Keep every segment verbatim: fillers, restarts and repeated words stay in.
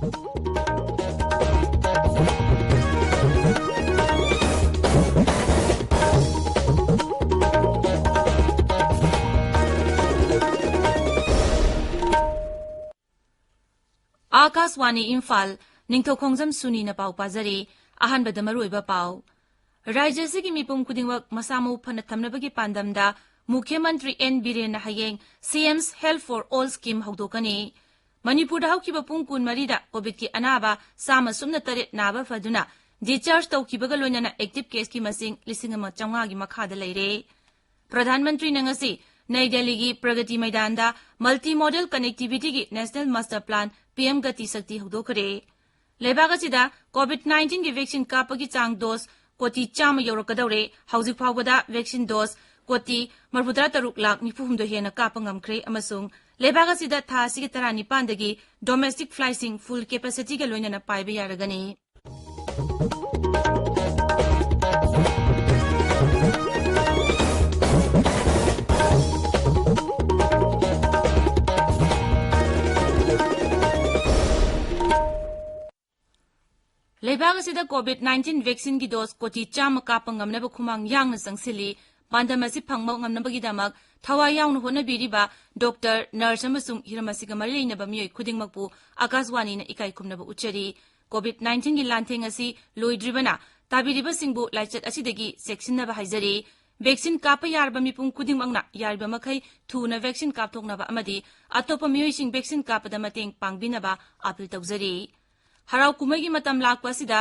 ꯑꯥꯀꯥꯁꯋꯥꯅꯤ ꯏꯝꯐꯥꯜ, ꯅꯤꯡꯊꯧꯈꯣꯡꯖꯝ ꯁꯨꯅꯤꯅ ꯄꯥꯎ ꯄꯥꯖꯔꯤ꯫ ꯑꯍꯥꯟꯕꯗ ꯃꯔꯨꯑꯣꯏꯕ ꯄꯥꯎ꯫ ꯔꯥꯖ꯭ꯌ ꯑꯁꯤꯒꯤ ꯃꯤꯄꯨꯝ ꯈꯨꯗꯤꯡꯃꯛ ꯃꯁꯥ ꯃꯎ ꯐꯅ ꯊꯝꯅꯕꯒꯤ ꯄꯥꯟꯗꯝꯗ ꯃꯨꯈ꯭ꯌ ꯃꯟꯇ꯭ꯔꯤ ꯑꯦꯟ ꯕꯤꯔꯦꯟꯅ ꯍꯌꯦꯡ C M's health for all scheme ꯍꯧꯗꯣꯛꯀꯅꯤ꯫ ꯃꯅꯤꯄꯨꯔꯗ ꯍꯧꯈꯤꯕ ꯄꯨꯡ ꯀꯨꯟꯃꯔꯤꯗ ꯀꯣꯚꯤꯗꯀꯤ ꯑꯅꯥꯕ ꯆꯥꯝꯃ ꯁꯨꯞꯅ ꯇꯔꯦꯠ ꯅꯥꯕ ꯐꯗꯨꯅ ꯗꯤꯁꯆꯥꯔꯖ ꯇꯧꯈꯤꯕꯒ ꯂꯣꯏꯅꯅ ꯑꯦꯛꯇꯤꯚ ꯀꯦꯁꯀꯤ ꯃꯁꯤꯡ ꯂꯤꯁꯤꯡ ꯑꯃ ꯆꯥꯝꯃꯉꯥꯒꯤ ꯃꯈꯥꯗ ꯂꯩꯔꯦ꯫ ꯄ꯭ꯔꯙꯥꯟ ꯃꯟꯇ꯭ꯔꯤꯅ ꯉꯁꯤ ꯅꯩ ꯗꯦꯜꯂꯤꯒꯤ ꯄ꯭ꯔꯒꯇꯤ ꯃꯩꯗꯥꯟꯗ ꯃꯜꯇꯤ ꯃꯣꯗꯦꯜ ꯀꯅꯦꯛꯇꯤꯚꯤꯇꯤꯒꯤ national master plan P M Gati Shakti ꯍꯧꯗꯣꯛꯈ꯭ꯔꯦ꯫ ꯂꯩꯕꯥꯛ ꯑꯁꯤꯗ ꯀꯣꯚꯤꯗ ꯅꯥꯏꯟꯇꯤꯟꯒꯤ ꯚꯦꯛꯁꯤꯟ ꯀꯥꯞꯄꯒꯤ ꯆꯥꯡ ꯗꯣꯁ ꯀꯣꯇꯤ ꯆꯥꯝꯃ ꯌꯧꯔꯛꯀꯗꯧꯔꯦ꯫ ꯍꯧꯖꯤꯛ ꯐꯥꯎꯕꯗ ꯚꯦꯛꯁꯤꯟ ꯗꯣꯁ ꯀꯣꯇꯤ ꯃꯔꯤꯐꯨꯇꯔꯥ ꯇꯔꯨꯛ ꯂꯥꯈ ꯅꯤꯐꯨ ꯍꯨꯝꯗꯣꯏ ꯍꯦꯟꯅ ꯀꯥꯞꯄ ꯉꯝꯈ꯭ꯔꯦ ꯑꯃꯁꯨꯡ ꯂꯩꯕꯥꯛ ꯑꯁꯤꯗ ꯊꯥ ꯑꯁꯤꯒꯤ ꯇꯔꯥꯅꯤꯄꯥꯟꯗꯒꯤ ꯗꯣꯃꯦꯁꯇꯤꯛ ꯐ꯭ꯂꯥꯏꯠꯁꯤꯡ ꯐꯨꯜ ꯀꯦꯄꯥꯁꯤꯇꯤꯒ ꯂꯣꯏꯅꯅ ꯄꯥꯏꯕ ꯌꯥꯔꯒꯅꯤ꯫ ꯂꯩꯕꯥꯛ ꯑꯁꯤꯗ ꯀꯣꯚꯤꯗ ꯅꯥꯏꯟꯇꯤꯟ ꯚꯦꯛꯁꯤꯟꯒꯤ ꯗꯣꯁ ꯀꯣꯇꯤ ꯆꯥꯝꯃ ꯀꯥꯞꯄ ꯉꯝꯅꯕ ꯈꯨꯃꯥꯡ ꯌꯥꯡꯅ ꯆꯪꯁꯤꯜꯂꯤ꯫ ꯄꯥꯟꯗꯝ ꯑꯁꯤ ꯐꯪꯕ ꯉꯝꯅꯕꯒꯤꯗꯃꯛ ꯊꯋꯥꯏ ꯌꯥꯎꯅ ꯍꯣꯠꯅꯕꯤꯔꯤꯕ ꯗꯣꯛꯇꯔ, ꯅꯔꯁ ꯑꯃꯁꯨꯡ ꯍꯤꯔꯝ ꯑꯁꯤꯒ ꯃꯔꯤ ꯂꯩꯅꯕ ꯃꯤꯑꯣꯏ ꯈꯨꯗꯤꯡꯃꯛꯄꯨ ꯑꯥꯀꯥꯁꯋꯥꯅꯤꯅ ꯏꯀꯥꯏ ꯈꯨꯝꯅꯕ ꯎꯠꯆꯔꯤ꯫ ꯀꯣꯚꯤꯗ ꯅꯥꯏꯟꯇꯤꯟꯒꯤ ꯂꯥꯟꯊꯦꯡ ꯑꯁꯤ ꯂꯣꯏꯗ꯭ꯔꯤꯕꯅ ꯇꯥꯕꯤꯔꯤꯕꯁꯤꯡꯕꯨ ꯂꯥꯏꯆꯠ ꯑꯁꯤꯗꯒꯤ ꯆꯦꯛꯁꯤꯟꯅꯕ ꯍꯥꯏꯖꯔꯤ꯫ ꯚꯦꯛꯁꯤꯟ ꯀꯥꯞꯄ ꯌꯥꯔꯕ ꯃꯤꯄꯨꯝ ꯈꯨꯗꯤꯡꯃꯛꯅ ꯌꯥꯔꯤꯕ ꯃꯈꯩ ꯊꯨꯅ ꯚꯦꯛꯁꯤꯟ ꯀꯥꯞꯊꯣꯛꯅꯕ ꯑꯃꯗꯤ ꯑꯇꯣꯞꯄ ꯃꯤꯑꯣꯏꯁꯤꯡ ꯚꯦꯛꯁꯤꯟ ꯀꯥꯞꯄꯗ ꯃꯇꯦꯡ ꯄꯥꯡꯕꯤꯅꯕ ꯑꯥꯄꯤꯜ ꯇꯧꯖꯔꯤ꯫ ꯍꯔꯥꯎ ꯀꯨꯝꯍꯩꯒꯤ ꯃꯇꯝ ꯂꯥꯛꯄ ꯑꯁꯤꯗ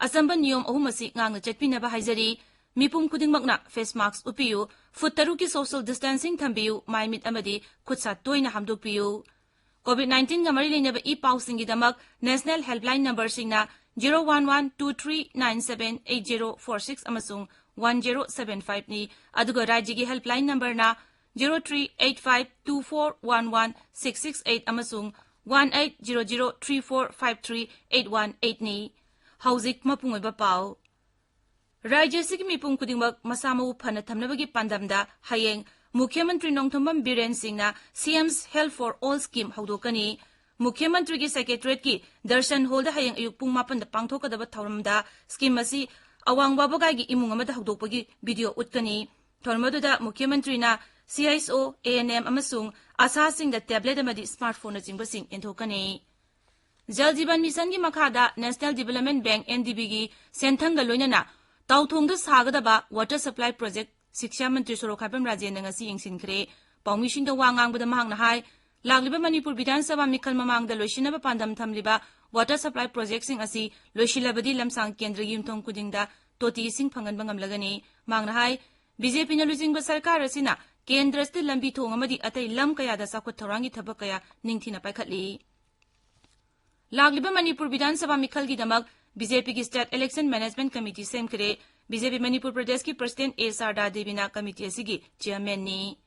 ꯑꯆꯝꯕ ꯅꯤꯌꯣꯝ ꯑꯍꯨꯝ ꯑꯁꯤ ꯉꯥꯛꯅ ꯆꯠꯄꯤꯅꯕ ꯍꯥꯏꯖꯔꯤ꯫ ꯃꯤꯄꯨꯝ ꯈꯨꯗꯤꯡꯃꯛꯅ ꯐꯦꯁ ꯃꯥꯁꯛ ꯎꯞꯄꯤꯌꯨ, ꯐꯨꯠ ꯇꯔꯨꯛꯀꯤ ꯁꯣꯁꯤꯌꯦꯜ ꯗꯤꯁꯇꯦꯟꯁꯤꯡ ꯊꯝꯕꯤꯌꯨ, ꯃꯥꯏ ꯃꯤꯠ ꯑꯃꯗꯤ ꯈꯨꯠ ꯁꯥ ꯇꯣꯏꯅ ꯍꯥꯝꯗꯣꯛꯄꯤꯌꯨ꯫ ꯀꯣꯚꯤꯗ ꯅꯥꯏꯟꯇꯤꯟꯒ ꯃꯔꯤ ꯂꯩꯅꯕ ꯏ ꯄꯥꯎꯁꯤꯡꯒꯤꯗꯃꯛ ꯅꯦꯁꯅꯦꯜ ꯍꯦꯜꯞꯂꯥꯏꯟ ꯅꯝꯕꯔꯁꯤꯡꯅ zero one one two three nine seven eight zero four six ꯑꯃꯁꯨꯡ ꯋꯥꯟ ꯖꯤꯔꯣ ꯁꯚꯦꯟ ꯐꯥꯏꯚꯅꯤ, ꯑꯗꯨꯒ ꯔꯥꯖ꯭ꯌꯒꯤ ꯍꯦꯜꯞꯂꯥꯏꯟ ꯅꯝꯕꯔꯅ zero three eight five two four one one six six eight ꯑꯃꯁꯨꯡ one eight zero zero three four five three eight one ꯑꯩꯠꯅꯤ꯫ ꯍꯧꯖꯤꯛ ꯃꯄꯨꯡ ꯑꯣꯏꯕ ꯄꯥꯎ꯫ ꯔꯥꯖ꯭ꯌ ꯑꯁꯤꯒꯤ ꯃꯤꯄꯨꯝ ꯈꯨꯗꯤꯡꯃꯛ ꯃꯁꯥ ꯃꯎ ꯐꯅ ꯊꯝꯅꯕꯒꯤ ꯄꯥꯟꯗꯝꯗ ꯍꯌꯦꯡ ꯃꯨꯈ꯭ꯌ ꯃꯟꯇ꯭ꯔꯤ ꯅꯣꯡꯊꯣꯝꯕꯝ ꯕꯤꯔꯦꯟ ꯁꯤꯡꯅ C M's health for all scheme ꯍꯧꯗꯣꯛꯀꯅꯤ꯫ ꯃꯨꯈ꯭ꯌ ꯃꯟꯇ꯭ꯔꯤꯒꯤ ꯁꯦꯀ꯭ꯔꯦꯇꯔꯤꯌꯦꯠꯀꯤ ꯗꯔꯁꯟ ꯍꯣꯜꯗ ꯍꯌꯦꯡ ꯑꯌꯨꯛ ꯄꯨꯡ ꯃꯥꯄꯟꯗ ꯄꯥꯡꯊꯣꯛꯀꯗꯕ ꯊꯧꯔꯝꯗ ꯁ꯭ꯀꯤꯝ ꯑꯁꯤ ꯑꯋꯥꯡ ꯋꯥꯕꯒꯥꯏꯒꯤ ꯏꯃꯨꯡ ꯑꯃꯗ ꯍꯧꯗꯣꯛꯄꯒꯤ ꯚꯤꯗꯤꯑꯣ ꯎꯠꯀꯅꯤ꯫ ꯊꯧꯔꯝ ꯑꯗꯨꯗ ꯃꯨꯈ꯭ꯌ ꯃꯟꯇ꯭ꯔꯤꯅ CSO, ANM ꯑꯃꯁꯨꯡ ꯑꯁꯥꯁꯤꯡꯗ ꯇꯦꯕ꯭ꯂꯦꯠ ꯑꯃꯗꯤ ꯁ꯭ꯃꯥꯔꯠ ꯐꯣꯟꯅꯆꯤꯡꯕꯁꯤꯡ ꯌꯦꯟꯊꯣꯛꯀꯅꯤ꯫ ꯖꯜ ꯖꯤꯕꯟ ꯃꯤꯁꯟꯒꯤ ꯃꯈꯥꯗ National Development Bank, NDBꯒꯤ ꯁꯦꯟꯊꯪꯒ ꯂꯣꯏꯅꯅ ꯇꯥꯎꯊꯣꯡꯗ ꯁꯥꯒꯗꯕ ꯋꯥꯇꯔ ꯁꯄ꯭ꯂꯥꯏ ꯄ꯭ꯔꯣꯖꯦꯛ ꯁꯤꯛꯁꯥ ꯃꯟꯇ꯭ꯔꯤ ꯁꯣꯔꯣꯛꯈꯥꯏꯕꯝ ꯔꯥꯖꯦꯟꯅ ꯉꯁꯤ ꯌꯦꯡꯁꯤꯟꯈ꯭ꯔꯦ꯫ ꯄꯥꯎꯃꯤꯁꯤꯡꯗ ꯋꯥ ꯉꯥꯡꯕꯗ ꯃꯍꯥꯛꯅ ꯍꯥꯏ, ꯂꯥꯛꯂꯤꯕ ꯃꯅꯤꯄꯨꯔ ꯕꯤꯙꯥꯟ ꯁꯚꯥ ꯃꯤꯈꯜ ꯃꯃꯥꯡꯗ ꯂꯣꯏꯁꯤꯟꯅꯕ ꯄꯥꯟꯗꯝ ꯊꯝꯂꯤꯕ ꯋꯥꯇꯔ ꯁꯄ꯭ꯂꯥꯏ ꯄ꯭ꯔꯣꯖꯦꯛꯁꯤꯡ ꯑꯁꯤ ꯂꯣꯏꯁꯤꯜꯂꯕꯗꯤ ꯂꯝꯁꯥꯡ ꯀꯦꯟꯗ꯭ꯔꯒꯤ ꯌꯨꯝꯊꯣꯡ ꯈꯨꯗꯤꯡꯗ ꯇꯣꯇꯤ ꯏꯁꯤꯡ ꯐꯪꯍꯟꯕ ꯉꯝꯂꯒꯅꯤ꯫ ꯃꯍꯥꯛꯅ ꯍꯥꯏ, BJPꯅ ꯂꯨꯆꯤꯡꯕ ꯁꯔꯀꯥꯔ ꯑꯁꯤꯅ ꯀꯦꯟꯗ꯭ꯔ ꯑꯁꯤꯗ ꯂꯝꯕꯤ ꯊꯣꯡ ꯑꯃꯗꯤ ꯑꯇꯩ ꯂꯝ ꯀꯌꯥꯗ ꯆꯥꯎꯈꯠ ꯊꯧꯔꯥꯡꯒꯤ ꯊꯕꯛ ꯀꯌꯥ ꯅꯤꯡꯊꯤꯅ ꯄꯥꯏꯈꯠꯂꯤ꯫ ꯂꯥꯛꯂꯤꯕ ꯃꯅꯤꯄꯨꯔ ꯕꯤꯙꯥꯟ ꯁꯚꯥ ꯃꯤꯈꯜꯒꯤꯗꯃꯛ BJPꯒꯤ State Election Management Committee ꯁꯦꯝꯈ꯭ꯔꯦ꯫ BJP Manipur ꯄ꯭ꯔꯗꯦꯁꯀꯤ President A ꯁꯥꯔꯗꯥ ꯗꯦꯕꯤꯅ committee ꯑꯁꯤꯒꯤ chairmanꯅꯤ꯫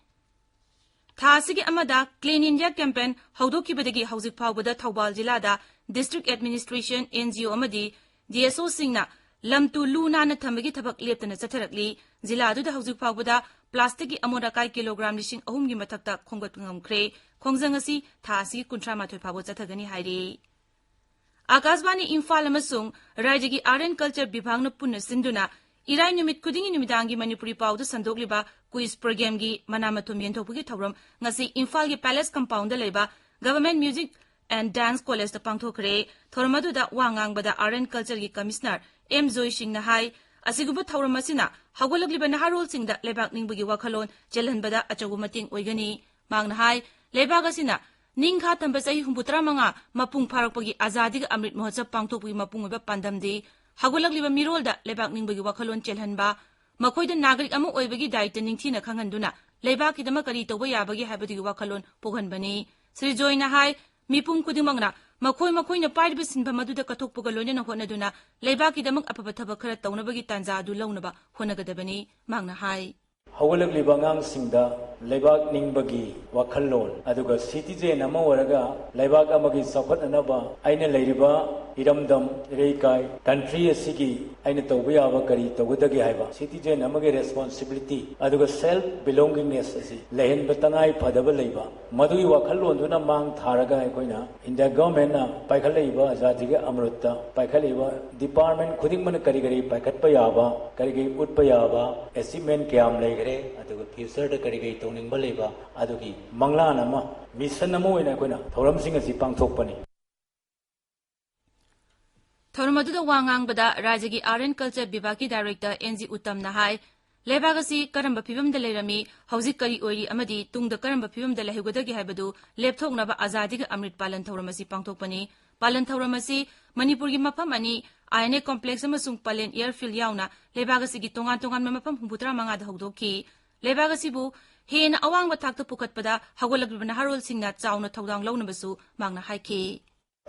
ꯊꯥ ꯑꯁꯤꯒꯤ ꯑꯃꯗ Clean India Campaign ꯍꯧꯗꯣꯛꯈꯤꯕꯗꯒꯤ ꯍꯧꯖꯤꯛ ꯐꯥꯎꯕꯗ ꯊꯧꯕꯥꯜ ꯖꯤꯂꯥꯗ district administration, NGO ꯑꯃꯗꯤ DSOꯁꯤꯡꯅ ꯂꯝ ꯇꯨ ꯂꯨ ꯅꯥꯟꯅ ꯊꯝꯕꯒꯤ ꯊꯕꯛ ꯂꯦꯞꯇꯅ ꯆꯠꯊꯔꯛꯂꯤ꯫ ꯖꯤꯂꯥ ꯑꯗꯨꯗ ꯍꯧꯖꯤꯛ ꯐꯥꯎꯕꯗ plasticꯀꯤ ꯑꯃꯣꯠ ꯑꯀꯥꯏ ꯀꯤꯂꯣꯒ꯭ꯔꯥꯝ ꯂꯤꯁꯤꯡ ꯑꯍꯨꯝꯒꯤ ꯃꯊꯛꯇ ꯈꯣꯝꯒꯠꯄ ꯉꯝꯈ꯭ꯔꯦ꯫ ꯈꯣꯡꯖꯪ ꯑꯁꯤ ꯊꯥ ꯑꯁꯤꯒꯤ ꯀꯨꯟꯊ꯭ꯔꯥ ꯃꯥꯊꯣꯏ ꯐꯥꯎꯕ ꯆꯠꯊꯒꯅꯤ ꯍꯥꯏꯔꯤ꯫ ꯑꯀꯥꯁꯕꯥꯅꯤ ꯏꯝꯐꯥꯜ ꯑꯃꯁꯨꯡ ꯔꯥꯏꯖ꯭ꯌꯒꯤ Art and Culture ꯕꯤꯚꯥꯒꯅ ꯄꯨꯟꯅ ꯁꯤꯟꯗꯨꯅ ꯏꯔꯥꯏ ꯅꯨꯃꯤꯠ ꯈꯨꯗꯤꯡꯒꯤ ꯅꯨꯃꯤꯗꯥꯡꯒꯤ ꯃꯅꯤꯄꯨꯔꯤ ꯄꯥꯎꯗ ꯁꯟꯗꯣꯛꯂꯤꯕ quiz programꯒꯤ ꯃꯅꯥ ꯃꯊꯨꯝ ꯌꯦꯟꯊꯣꯛꯄꯒꯤ ꯊꯧꯔꯝ ꯉꯁꯤ ꯏꯝꯐꯥꯜꯒꯤ Palace Compoundꯗ ꯂꯩꯕ Government Music and Dance Collegeꯇ ꯄꯥꯡꯊꯣꯛꯈ꯭ꯔꯦ꯫ ꯊꯧꯔꯝ ꯑꯗꯨꯗ ꯋꯥ ꯉꯥꯡꯕꯗ Art and Cultureꯒꯤ Commissioner M ꯖꯣꯏ ꯁꯤꯡꯅ ꯍꯥꯏ, ꯑꯁꯤꯒꯨꯝꯕ ꯊꯧꯔꯝ ꯑꯁꯤꯅ ꯍꯧꯒꯠꯂꯛꯂꯤꯕ ꯅꯍꯥꯔꯣꯜꯁꯤꯡꯗ ꯂꯩꯕꯥꯛ ꯅꯤꯡꯕꯒꯤ ꯋꯥꯈꯜꯂꯣꯟ ꯆꯦꯜꯍꯟꯕꯗ ꯑꯆꯧꯕ ꯃꯇꯦꯡ ꯑꯣꯏꯒꯅꯤ꯫ ꯃꯍꯥꯛꯅ ꯍꯥꯏ, ꯂꯩꯕꯥꯛ ꯑꯁꯤꯅ ꯅꯤꯡꯈꯥ ꯊꯝꯕ ꯆꯍꯤ ꯍꯨꯝꯐꯨꯇꯔꯥ ꯃꯉꯥ ꯃꯄꯨꯡ ꯐꯥꯔꯛꯄꯒꯤ ꯑꯖꯥꯗꯤ ꯀꯥ ꯑꯃ꯭ꯔꯤꯠ ꯃꯍꯣꯠꯁꯕ ꯄꯥꯡꯊꯣꯛꯄꯒꯤ ꯃꯄꯨꯡ ꯑꯣꯏꯕ ꯄꯥꯟꯗꯝꯗꯤ ꯍꯧꯒꯠꯂꯛꯂꯤꯕ ꯃꯤꯔꯣꯜꯗ ꯂꯩꯕꯥꯛ ꯅꯤꯡꯕꯒꯤ ꯋꯥꯈꯜꯂꯣꯟ ꯆꯦꯜꯍꯟꯕ, ꯃꯈꯣꯏꯗ ꯅꯥꯒꯔꯤꯛ ꯑꯃ ꯑꯣꯏꯕꯒꯤ ꯗꯥꯌꯤꯠꯇ ꯅꯤꯡꯊꯤꯅ ꯈꯪꯍꯟꯗꯨꯅ ꯂꯩꯕꯥꯛꯀꯤꯗꯃꯛ ꯀꯔꯤ ꯇꯧꯕ ꯌꯥꯕꯒꯦ ꯍꯥꯏꯕꯗꯨꯒꯤ ꯋꯥꯈꯜꯂꯣꯟ ꯄꯣꯛꯍꯟꯕꯅꯤ꯫ ꯁ꯭ꯔꯤ ꯖꯣꯏꯅ ꯍꯥꯏ, ꯃꯤꯄꯨꯝ ꯈꯨꯗꯤꯡꯃꯛꯅ ꯃꯈꯣꯏ ꯃꯈꯣꯏꯅ ꯄꯥꯏꯔꯤꯕ ꯁꯤꯟꯐꯝ ꯑꯗꯨꯗ ꯀꯠꯊꯣꯛꯄꯒ ꯂꯣꯏꯅꯅ ꯍꯣꯠꯅꯗꯨꯅ ꯂꯩꯕꯥꯛꯀꯤꯗꯃꯛ ꯑꯐꯕ ꯊꯕꯛ ꯈꯔ ꯇꯧꯅꯕꯒꯤ ꯇꯥꯟꯖꯥ ꯑꯗꯨ ꯂꯧꯅꯕ ꯍꯣꯠꯅꯒꯗꯕꯅꯤ꯫ ꯃꯍꯥꯛꯅ ꯍꯥꯏ꯫ ꯍꯧꯒꯠꯂꯛꯂꯤꯕ ꯑꯉꯥꯡꯁꯤꯡꯗ ꯂꯩꯕꯥꯛ ꯅꯤꯡꯕꯒꯤ ꯋꯥꯈꯜꯂꯣꯟ, ꯑꯗꯨꯒ citizen ꯑꯃ ꯑꯣꯏꯔꯒ ꯂꯩꯕꯥꯛ ꯑꯃꯒꯤ ꯆꯥꯎꯈꯠꯅꯅꯕ ꯑꯩꯅ ꯂꯩꯔꯤꯕ ꯏꯔꯝꯗꯝ, ꯏꯔꯩꯀꯥꯏ, country ꯑꯁꯤꯒꯤ ꯑꯩꯅ ꯇꯧꯕ ꯌꯥꯕ ꯀꯔꯤ ꯇꯧꯒꯗꯒꯦ ꯍꯥꯏꯕ citizen ꯑꯃꯒꯤ responsibility, ꯑꯗꯨꯒ self belongingness ꯑꯁꯤ ꯂꯩꯍꯟꯕ ꯇꯉꯥꯏ ꯐꯗꯕ ꯂꯩꯕ, ꯃꯗꯨꯒꯤ ꯋꯥꯈꯜꯂꯣꯟꯗꯨꯅ ꯃꯥꯡ ꯊꯥꯔꯒ ꯑꯩꯈꯣꯏꯅ India governmentꯅ ꯄꯥꯏꯈꯠꯂꯛꯏꯕ ꯑꯖꯥꯗꯤꯒꯤ ꯑꯃꯔꯨꯠꯇ ꯄꯥꯏꯈꯠꯂꯛꯏꯕ department ꯈꯨꯗꯤꯡꯃꯛꯅ ꯀꯔꯤ ꯀꯔꯤ ꯄꯥꯏꯈꯠꯄ ꯌꯥꯕ, ꯀꯔꯤ ꯀꯔꯤ ꯎꯠꯄ ꯌꯥꯕ, achievement ꯀꯌꯥꯝ ꯂꯩꯈ꯭ꯔꯦ, ꯑꯗꯨꯒ futureꯗ ꯀꯔꯤ ꯀꯔꯤ ꯇꯧꯅꯤꯡꯕ ꯂꯩꯕ, ꯑꯗꯨꯒꯤ ꯃꯪꯂꯥꯟ ꯑꯃ, mission ꯑꯃ ꯑꯣꯏꯅ ꯑꯩꯈꯣꯏꯅ ꯊꯧꯔꯝꯁꯤꯡ ꯑꯁꯤ ꯄꯥꯡꯊꯣꯛꯄꯅꯤ꯫ ꯊꯧꯔꯝ ꯑꯗꯨꯗ ꯋꯥ ꯉꯥꯡꯕꯗ ꯔꯥꯖ꯭ꯌꯒꯤ Art and Culture ꯕꯤꯚꯥꯒꯀꯤ director ꯑꯦꯟ ꯖꯤ ꯎꯠꯇꯝꯅ ꯍꯥꯏ, ꯂꯩꯕꯥꯛ ꯑꯁꯤ ꯀꯔꯝꯕ ꯐꯤꯚꯝꯗ ꯂꯩꯔꯝꯃꯤ, ꯍꯧꯖꯤꯛ ꯀꯔꯤ ꯑꯣꯏꯔꯤ ꯑꯃꯗꯤ ꯇꯨꯡꯗ ꯀꯔꯝꯕ ꯐꯤꯚꯝꯗ ꯂꯩꯍꯧꯒꯗꯒꯦ ꯍꯥꯏꯕꯗꯨ ꯂꯦꯞꯊꯣꯛꯅꯕ ꯑꯖꯥꯗꯤꯒ ꯑꯃ꯭ꯔꯤꯠ ꯄꯥꯂꯟ ꯊꯧꯔꯝ ꯑꯁꯤ ꯄꯥꯡꯊꯣꯛꯄꯅꯤ꯫ ꯄꯥꯂꯟ ꯊꯧꯔꯝ ꯑꯁꯤ ꯃꯅꯤꯄꯨꯔꯒꯤ ꯃꯐꯝ ꯑꯅꯤ, ꯑꯥꯏ ꯑꯦꯟ ꯑꯦ complex ꯑꯃꯁꯨꯡ ꯄꯂꯦꯟ airfield ꯌꯥꯎꯅ ꯂꯩꯕꯥꯛ ꯑꯁꯤꯒꯤ ꯇꯣꯉꯥꯟ ꯇꯣꯉꯥꯟꯕ ꯃꯐꯝ ꯍꯨꯝꯐꯨꯇꯔꯥ ꯃꯉꯥꯗ ꯍꯧꯗꯣꯛꯈꯤ꯫ ꯂꯩꯕꯥꯛ ꯑꯁꯤꯕꯨ ꯍꯦꯟꯅ ꯑꯋꯥꯡꯕ ꯊꯥꯛꯇ ꯄꯨꯈꯠꯄꯗ ꯍꯧꯒꯠꯂꯛꯂꯤꯕ ꯅꯍꯥꯔꯣꯜꯁꯤꯡꯅ ꯆꯥꯎꯅ ꯊꯧꯗꯥꯡ ꯂꯧꯅꯕꯁꯨ ꯃꯍꯥꯛꯅ ꯍꯥꯏꯈꯤ꯫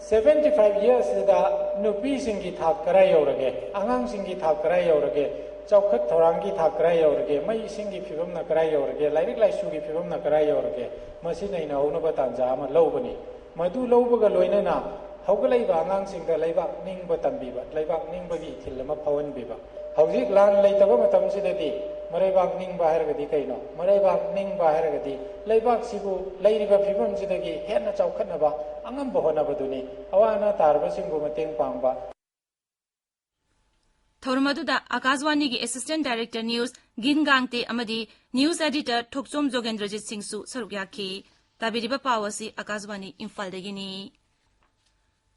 Seventy five yearsꯁꯤꯗ ꯅꯨꯄꯤꯁꯤꯡꯒꯤ ꯊꯥꯛ ꯀꯔꯥꯏ ꯌꯧꯔꯒꯦ, ꯑꯉꯥꯡꯁꯤꯡꯒꯤ ꯊꯥꯛ ꯀꯔꯥꯏ ꯌꯧꯔꯒꯦ, ꯆꯥꯎꯈꯠ ꯊꯧꯔꯥꯡꯒꯤ ꯊꯥꯛ ꯀꯔꯥꯏ ꯌꯧꯔꯒꯦ, ꯃꯩ ꯏꯁꯤꯡꯒꯤ ꯐꯤꯕꯝꯅ ꯀꯔꯥꯏ ꯌꯧꯔꯒꯦ, ꯂꯥꯏꯔꯤꯛ ꯂꯥꯏꯁꯨꯒꯤ ꯐꯤꯕꯝꯅ ꯀꯔꯥꯏ ꯌꯧꯔꯒꯦ, ꯃꯁꯤ ꯅꯩꯅꯍꯧꯅꯕ ꯇꯥꯟꯖꯥ ꯑꯃ ꯂꯧꯕꯅꯤ꯫ ꯃꯗꯨ ꯂꯧꯕꯒ ꯂꯣꯏꯅꯅ ꯍꯧꯒꯠꯂꯛꯏꯕ ꯑꯉꯥꯡꯁꯤꯡꯗ ꯂꯩꯕꯥꯛ ꯅꯤꯡꯕ ꯇꯝꯕꯤꯕ, ꯂꯩꯕꯥꯛ ꯅꯤꯡꯕꯒꯤ ꯏꯊꯤꯜ ꯑꯃ ꯐꯥꯎꯍꯟꯕꯤꯕ꯫ ꯍꯧꯖꯤꯛ ꯂꯥꯟ ꯂꯩꯇꯕ ꯃꯇꯝꯁꯤꯗꯗꯤ ꯃꯔꯩꯕꯥꯛ ꯅꯤꯡꯕ ꯍꯥꯏꯔꯒꯗꯤ ꯀꯩꯅꯣ? ꯃꯔꯩꯕꯥꯛ ꯅꯤꯡꯕ ꯍꯥꯏꯔꯒꯗꯤ ꯂꯩꯕꯥꯛꯁꯤꯕꯨ ꯂꯩꯔꯤꯕ ꯐꯤꯕꯝꯁꯤꯗꯒꯤ ꯍꯦꯟꯅ ꯆꯥꯎꯈꯠꯅꯕ ꯑꯉꯝꯕ ꯍꯣꯠꯅꯕꯗꯨꯅꯤ꯫ ꯑꯋꯥ ꯑꯅꯥ ꯇꯥꯔꯕꯁꯤꯡꯕꯨ ꯃꯇꯦꯡ ꯄꯥꯡꯕ꯫ ꯊꯧꯔꯝ ꯑꯗꯨꯗ ꯑꯀꯥꯁꯕꯥꯅꯤꯒꯤ assistant director news ꯒꯤꯟ ꯒꯥꯡꯇꯦ ꯑꯃꯗꯤ news editor ꯊꯣꯛꯆꯣꯝ ꯖꯣꯒꯦꯟꯗ꯭ꯔꯖꯤꯠ ꯁꯤꯡꯁꯨ ꯁꯔꯨꯛ ꯌꯥꯈꯤ꯫ ꯇꯥꯕꯤꯔꯤꯕ ꯄꯥꯎ ꯑꯁꯤ ꯑꯀꯥꯁꯕꯥꯅꯤ ꯏꯝꯐꯥꯜꯗꯒꯤꯅꯤ꯫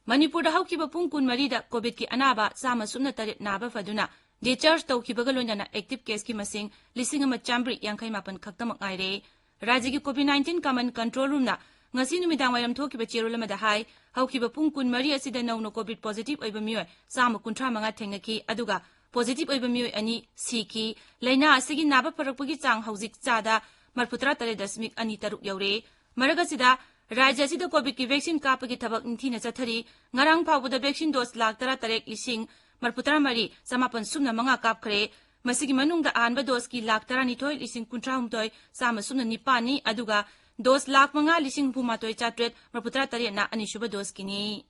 ꯃꯅꯤꯄꯨꯔꯗ ꯍꯧꯈꯤꯕ ꯄꯨꯡ ꯀꯨꯟꯃꯔꯤꯗ ꯀꯣꯚꯤꯗꯀꯤ ꯑꯅꯥꯕ ꯆꯥꯝꯃ ꯁꯨꯞꯅ ꯇꯔꯦꯠ ꯅꯥꯕ ꯐꯗꯨꯅ discharge ꯇꯧꯈꯤꯕꯒ ꯂꯣꯏꯅꯅ active caseꯀꯤ ꯃꯁꯤꯡ ꯂꯤꯁꯤꯡ ꯑꯃ ꯆꯥꯝꯃꯔꯤ ꯌꯥꯡꯈꯩ ꯃꯥꯄꯟ ꯈꯛꯇꯃꯛ ꯉꯥꯏꯔꯦ꯫ ꯔꯥꯖ꯭ꯌꯒꯤ COVID nineteen command control roomꯅ ꯉꯁꯤ ꯅꯨꯃꯤꯗꯥꯡ ꯋꯥꯏꯔꯝ ꯊꯣꯛꯈꯤꯕ ꯆꯦꯔꯣꯜ ꯑꯃꯗ ꯍꯥꯏ, ꯍꯧꯈꯤꯕ ꯄꯨꯡ ꯀꯨꯟꯃꯔꯤ ꯑꯁꯤꯗ ꯅꯧꯅ ꯀꯣꯚꯤꯗ positive ꯑꯣꯏꯕ ꯃꯤꯑꯣꯏ ꯆꯥꯝꯃ ꯀꯨꯟꯊ꯭ꯔꯥ ꯃꯉꯥ ꯊꯦꯡꯅꯈꯤ, ꯑꯗꯨꯒ positive ꯑꯣꯏꯕ ꯃꯤꯑꯣꯏ ꯑꯅꯤ ꯁꯤꯈꯤ꯫ ꯂꯥꯏꯅꯥ ꯑꯁꯤꯒꯤ ꯅꯥꯕ ꯐꯔꯛꯄꯒꯤ ꯆꯥꯡ ꯍꯧꯖꯤꯛ ꯆꯥꯗ ꯃꯔꯤꯐꯨꯇꯔꯥ ꯇꯔꯦꯠ ꯗꯁꯃꯤꯛ ꯑꯅꯤ ꯇꯔꯨꯛ ꯌꯧꯔꯦ꯫ ꯃꯔꯛ ꯑꯁꯤꯗ, ꯔꯥꯖ꯭ꯌ ꯑꯁꯤꯗ ꯀꯣꯚꯤꯗꯀꯤ vaccine ꯀꯥꯞꯄꯒꯤ ꯊꯕꯛ ꯅꯤꯡꯊꯤꯅ ꯆꯠꯊꯔꯤ꯫ ꯉꯔꯥꯡ ꯐꯥꯎꯕꯗ vaccine dose ꯂꯥꯈ ꯇꯔꯥ ꯇꯔꯦꯠ ꯂꯤꯁꯤꯡ ꯃꯔꯤꯐꯨꯇꯔꯥ ꯃꯔꯤ ꯆꯃꯥꯄꯟ ꯁꯨꯞꯅ ꯃꯉꯥ ꯀꯥꯞꯈ꯭ꯔꯦ꯫ ꯃꯁꯤꯒꯤ ꯃꯅꯨꯡꯗ ꯑꯍꯥꯟꯕ ꯗꯣꯁꯀꯤ ꯂꯥꯈ ꯇꯔꯥꯅꯤꯊꯣꯏ ꯂꯤꯁꯤꯡ ꯀꯨꯟꯊ꯭ꯔꯥ ꯍꯨꯝꯗꯣꯏ ꯆꯥꯝꯃ ꯁꯨꯞꯅ ꯅꯤꯄꯥꯟꯅꯤ, ꯑꯗꯨꯒ ꯗꯣꯁ ꯂꯥꯈ ꯃꯉꯥ ꯂꯤꯁꯤꯡ ꯍꯨꯝꯐꯨ ꯃꯥꯊꯣꯏ ꯆꯥꯇ꯭ꯔꯦꯠ ꯃꯔꯤꯐꯨ ꯇꯔꯥ ꯇꯔꯦꯠꯅ ꯑꯅꯤꯁꯨꯕ ꯗꯣꯁꯀꯤꯅꯤ꯫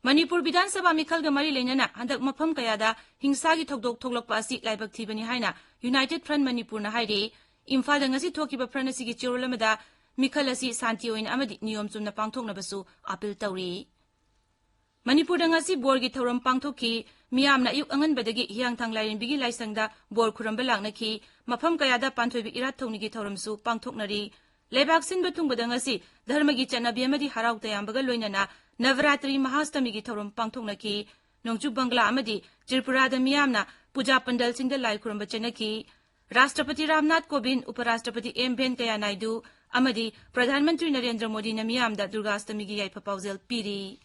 ꯃꯅꯤꯄꯨꯔ ꯕꯤꯙꯥꯟ ꯁꯚꯥ ꯃꯤꯈꯜꯒ ꯃꯔꯤ ꯂꯩꯅꯅ ꯍꯟꯗꯛ ꯃꯐꯝ ꯀꯌꯥꯗ ꯍꯤꯡꯁꯥꯒꯤ ꯊꯧꯗꯣꯛ ꯊꯣꯛꯂꯛꯄ ꯑꯁꯤ ꯂꯥꯏꯕꯛ ꯊꯤꯕꯅꯤ ꯍꯥꯏꯅ ꯌꯨꯅꯥꯏꯇꯦꯗ ꯐ꯭ꯔꯟꯠ ꯃꯅꯤꯄꯨꯔꯅ ꯍꯥꯏꯔꯤ꯫ ꯏꯝꯐꯥꯜꯗ ꯉꯁꯤ ꯊꯣꯛꯈꯤꯕ ꯐ꯭ꯔꯟꯠ ꯑꯁꯤꯒꯤ ꯆꯦꯔꯣꯜ ꯑꯃꯗ ꯃꯤꯈꯜ ꯑꯁꯤ ꯁꯥꯟꯇꯤ ꯑꯣꯏꯅ ꯑꯃꯗꯤ ꯅꯤꯌꯣꯝ ꯆꯨꯝꯅ ꯄꯥꯡꯊꯣꯛꯅꯕꯁꯨ ꯑꯥꯄꯤꯜ ꯇꯧꯔꯤ꯫ ꯃꯅꯤꯄꯨꯔꯗ ꯉꯁꯤ ꯕꯣꯔꯒꯤ ꯊꯧꯔꯝ ꯄꯥꯡꯊꯣꯛꯈꯤ꯫ ꯃꯤꯌꯥꯝꯅ ꯑꯌꯨꯛ ꯑꯉꯟꯕꯗꯒꯤ ꯍꯤꯌꯥꯡꯊꯥꯡ ꯂꯥꯏꯔꯦꯝꯕꯤꯒꯤ ꯂꯥꯏꯁꯪꯗ ꯕꯣꯔ ꯈꯨꯔꯝꯕ ꯂꯥꯛꯅꯈꯤ꯫ ꯃꯐꯝ ꯀꯌꯥꯗ ꯄꯥꯟꯊꯣꯏꯕꯤ ꯏꯔꯥꯠ ꯊꯧꯅꯤꯒꯤ ꯊꯧꯔꯝꯁꯨ ꯄꯥꯡꯊꯣꯛꯅꯔꯤ꯫ ꯂꯩꯕꯥꯛ ꯁꯤꯟꯕ ꯊꯨꯡꯕꯗ ꯉꯁꯤ ꯙꯔꯃꯒꯤ ꯆꯠꯅꯕꯤ ꯑꯃꯗꯤ ꯍꯔꯥꯎ ꯇꯌꯥꯝꯕꯒ ꯂꯣꯏꯅꯅ ꯅꯕꯔꯥꯇ꯭ꯔꯤ ꯃꯍꯥꯁꯇꯃꯤꯒꯤ ꯊꯧꯔꯝ ꯄꯥꯡꯊꯣꯛꯅꯈꯤ꯫ ꯅꯣꯡꯆꯨꯞ ꯕꯪꯒ꯭ꯂꯥ ꯑꯃꯗꯤ ꯇ꯭ꯔꯤꯄꯨꯔꯥꯗ ꯃꯤꯌꯥꯝꯅ ꯄꯨꯖꯥ ꯄꯟꯗꯜꯁꯤꯡꯗ ꯂꯥꯏ ꯈꯨꯔꯨꯝꯕ ꯆꯠꯅꯈꯤ꯫ ꯔꯥꯁꯇ꯭ꯔꯄꯇꯤ ꯔꯥꯝꯅꯥꯊ ꯀꯣꯕꯤꯟꯗ, ꯎꯄꯔꯥꯁꯇ꯭ꯔꯄꯇꯤ ꯑꯦꯝ ꯚꯦꯟꯀꯌꯥ ꯅꯥꯏꯗꯨ ꯑꯃꯗꯤ ꯄ꯭ꯔꯙꯥꯟ ꯃꯟꯇ꯭ꯔꯤ ꯅꯔꯦꯟꯗ꯭ꯔ ꯃꯣꯗꯤꯅ ꯃꯤꯌꯥꯝꯗ ꯗꯨꯔꯒꯥꯁꯇꯃꯤꯒꯤ ꯌꯥꯏꯐ ꯄꯥꯎꯖꯦꯜ ꯄꯤꯔꯤ꯫